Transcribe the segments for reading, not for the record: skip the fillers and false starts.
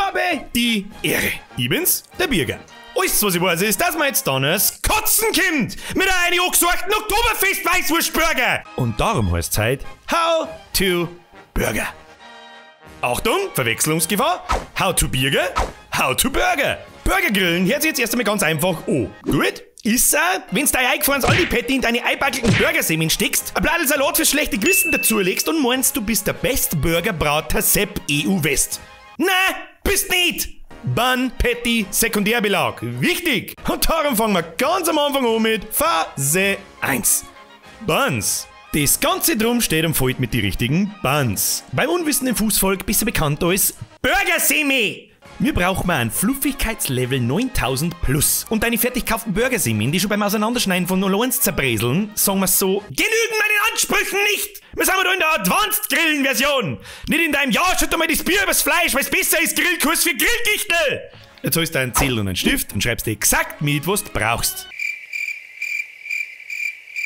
Habe die Ehre. Ich bin's, der Birger. Alles, was ich weiß, ist, dass man jetzt dann das Kotzen kommt mit einem angesorgten Oktoberfest-Weißwurstburger. Und darum heißt's heute How to Burger. Achtung, Verwechslungsgefahr. How to Birger, How to Burger. Burger grillen hört sich jetzt erst einmal ganz einfach an. Gut? Ist er, wenn's dein eingefahrenes Aldi-Patty in deine einbackelten Burgersemmeln steckst, ein Blattl Salat fürs schlechte Gewissen dazulegst und meinst, du bist der best Burgerbrater Sepp EU West. Na, bist nicht! Bun, Patty, Sekundärbelag. Wichtig! Und darum fangen wir ganz am Anfang an mit Phase 1. Buns. Das Ganze drum steht und fällt mit die richtigen Buns. Beim unwissenden Fußvolk besser bekannt als Burgersemi. Wir brauchen ein Fluffigkeitslevel 9000 plus. Und deine fertig gekauften Burgersemmeln, die schon beim Auseinanderschneiden von 01 zerbreseln, sagen wir so, genügen meinen Ansprüchen nicht! Wir sind da in der Advanced Grillen Version! Nicht in deinem, ja, schütt doch mal das Bier übers Fleisch, weil's besser ist, Grillkurs für Grillgichtel! Jetzt holst du einen Zettel und einen Stift und schreibst dir exakt mit, was du brauchst.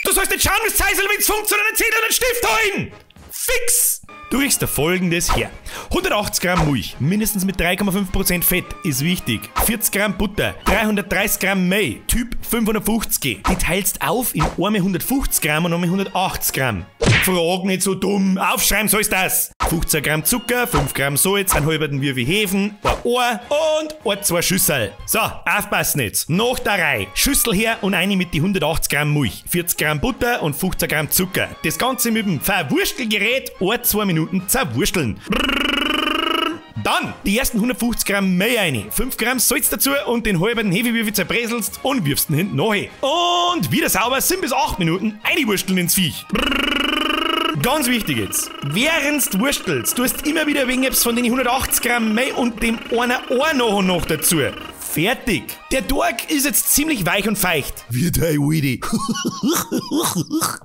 Du sollst nicht schauen, wie's Zeisel, wenn's funkt, sondern einen Zettel und einen Stift holen! Fix! Du riechst da Folgendes her. 180 Gramm Milch, mindestens mit 3,5% Fett, ist wichtig. 40 Gramm Butter, 330 Gramm Mehl, Typ 550. Die teilst auf in einmal 150 Gramm und einmal 180 Gramm. Frag nicht so dumm, aufschreiben sollst das. 15 Gramm Zucker, 5 Gramm Salz, einen halben Würfel Hefen, ein Ohr und ein, zwei Schüsserl. So, aufpassen jetzt. Nach der Reihe. Schüssel her und eine mit die 180 Gramm Milch, 40 Gramm Butter und 15 Gramm Zucker. Das Ganze mit dem Verwurstelgerät ein, 2 Minuten zerwursteln. Dann die ersten 150 Gramm Mehl rein, 5 Gramm Salz dazu und den halben Hefewürfel zerbreselst und wirfst ihn hinten nach. Und wieder sauber 7 bis 8 Minuten einwursteln ins Viech. Ganz wichtig jetzt, während du wurstelst, tust immer wieder ein wenig von den 180 Gramm Mehl und dem einen Ohr nach und nach dazu. Fertig. Der Tag ist jetzt ziemlich weich und feucht. Wie dein Aldi.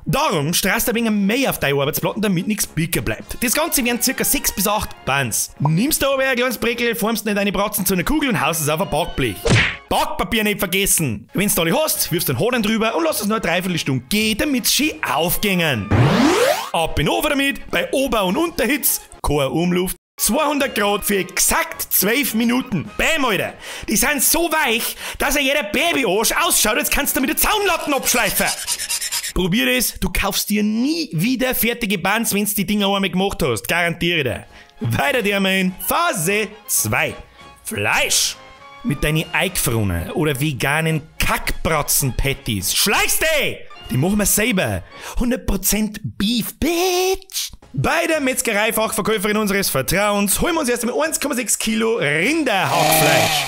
Darum streichst du ein wenig Mehl auf deine Arbeitsplatten, damit nichts bicker bleibt. Das Ganze wären circa 6 bis 8 Buns. Nimmst du aber ein kleines Breckel, formst in deine Bratzen zu einer Kugel und haust es auf ein Backblech. Backpapier nicht vergessen. Wenn's du alle hast, wirfst den Hoden drüber und lass es noch eine Dreiviertelstunde gehen, damit's schön aufgängen. Ab in den Ofen damit, bei Ober- und Unterhitze, keine Umluft, 200 Grad für exakt 12 Minuten. Bäm, Alter! Die sind so weich, dass er jeder Babyarsch ausschaut, als kannst du mit der Zaunlatten abschleifen. Probier es, du kaufst dir nie wieder fertige Buns, wenn's die Dinger einmal gemacht hast. Garantiere dir. Weiter der in Phase 2. Fleisch. Mit deinen eingefrorenen oder veganen Kackbratzen-Patties. Schleichst du! Die machen wir selber. 100% Beef, Bitch! Bei der Metzgereifachverkäuferin unseres Vertrauens holen wir uns erst einmal 1,6 Kilo Rinderhackfleisch.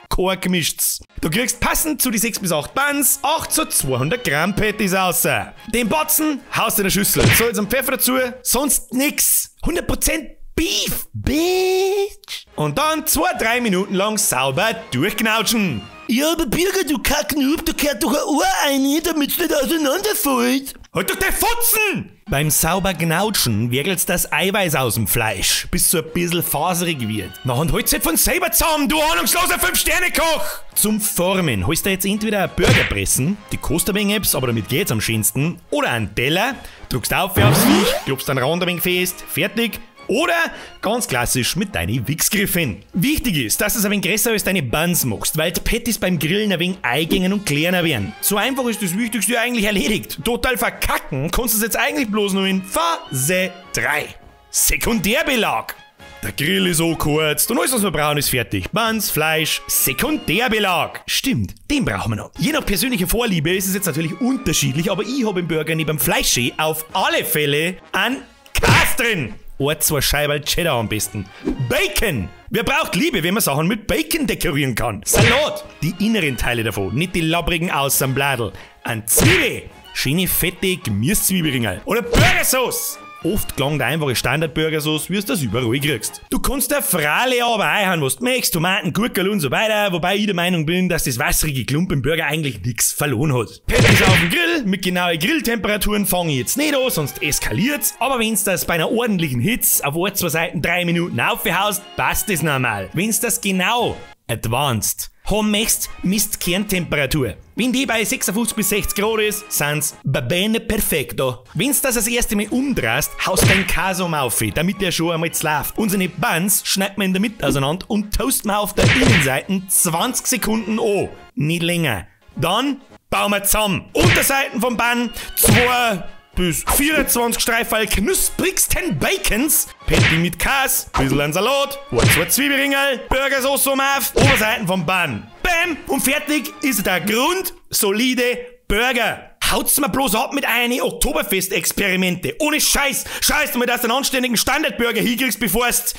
Kein gemischts. Du kriegst passend zu die 6 bis 8 Buns 8 zu 200 Gramm Patties raus. Den Batzen haust du in der Schüssel. Salz und Pfeffer dazu, sonst nix. 100% Beef, Bitch! Und dann 2-3 Minuten lang sauber durchknautschen. Ja, aber Birger, du Kacknoob, da gehört doch ein Ohr rein, damit's nicht auseinanderfällt. Halt doch der Fotzen! Beim sauber Gnautschen wirkelst das Eiweiß aus dem Fleisch, bis so ein bisschen faserig wird. Na und holt's halt von selber zusammen, du ahnungsloser 5-Sterne-Koch! Zum Formen holst du jetzt entweder eine Burgerpressen, die kostet ein wenig etwas, aber damit geht's am schönsten, oder einen Teller, drückst auf aufs Viech, klopfst den Rand ein wenig fest, fertig. Oder ganz klassisch mit deinen Wichsgriffen. Wichtig ist, dass du es ein wenig größer als deine Buns machst, weil die Patties beim Grillen ein wenig eingängen und kleiner werden. So einfach ist das Wichtigste eigentlich erledigt. Total verkacken kannst du es jetzt eigentlich bloß nur in Phase 3. Sekundärbelag. Der Grill ist so kurz und alles, was wir brauchen, ist fertig. Buns, Fleisch, Sekundärbelag. Stimmt, den brauchen wir noch. Je nach persönlicher Vorliebe ist es jetzt natürlich unterschiedlich, aber ich hab im Burger neben dem Fleisch auf alle Fälle einen Käse drin. Ein, zwei Scheiben Cheddar am besten. Bacon! Wer braucht Liebe, wenn man Sachen mit Bacon dekorieren kann? Salat! Die inneren Teile davon, nicht die labbrigen außen am Bladel. Ein Zwiebel! Schöne, fette Gemüsezwiebelringerl. Oder Burgersauce! Oft klang der einfache Standard-Burgersauce, wie du das überall kriegst. Du kannst der Frale aber einhauen, was du möchtest, Tomaten, Gurkel und so weiter, wobei ich der Meinung bin, dass das wasserige Klump im Burger eigentlich nix verloren hat. Patties auf dem Grill, mit genauen Grilltemperaturen fange ich jetzt nicht an, sonst eskaliert's, aber wenn's das bei einer ordentlichen Hitze auf ein, zwei Seiten 3 Minuten aufhaust, passt das normal. Wenn's das genau Advanced. Haben möchtest, misst Kerntemperatur. Wenn die bei 56 bis 60 Grad ist, sind's bene perfecto. Wenn's das das erste Mal umdrehst, haust dein Käse auf, damit der schon einmal läuft. Unsere Buns schneidet man in der Mitte auseinander und toast man auf der Innenseite 20 Sekunden an. Nicht länger. Dann bauen wir zusammen. Unterseiten vom Bun 2 bis 24 Streifel knusprigsten Bacons, Patty mit Käse, bisschen an Salat, ein, zwei Zwiebelringel, Burgersauce um auf, Oberseiten vom Bun. Bam! Und fertig ist der grundsolide Burger. Haut's mir bloß ab mit eine Oktoberfest-Experimente. Ohne Scheiß. Scheiß mal, dass du einen anständigen Standardburger hinkriegst, bevor's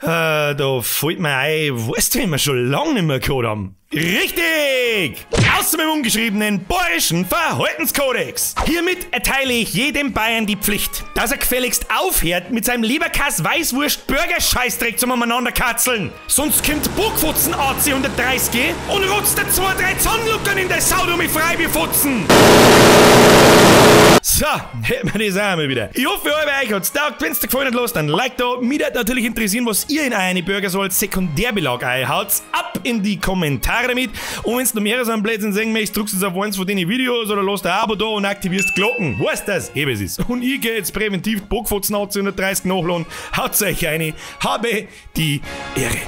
da fällt mir ein, weißt du, wie wir schon lange nicht mehr gehabt haben. Richtig! Aus dem ungeschriebenen Bayerischen Verhaltenskodex. Hiermit erteile ich jedem Bayern die Pflicht, dass er gefälligst aufhört, mit seinem Leberkass-Weißwurst-Burger-Scheißdreck zum Umeinander-Katzeln. Sonst kommt Bockfotzen AC 130 und rotzt der 2, 3 Zahnluckern in der Sau, du mich Freibierfotzen. So, hätten wir das auch mal wieder. Ich hoffe, euch hat's taugt. Wenn's dir gefallen hat, lasst ein Like da. Mich würde natürlich interessieren, was ihr in eine Burger so als Sekundärbelag einhaut. Ab in die Kommentare damit. Und wenn's noch mehr so einen Blödsinn sehen möchtest, drückst du auf eins von den Videos oder lasst ein Abo da und aktivierst die Glocken. Weißt das? Eben es ist. Und ich geh jetzt präventiv Bockfotzen 130 nachladen. Haut euch eine. Habe die Ehre.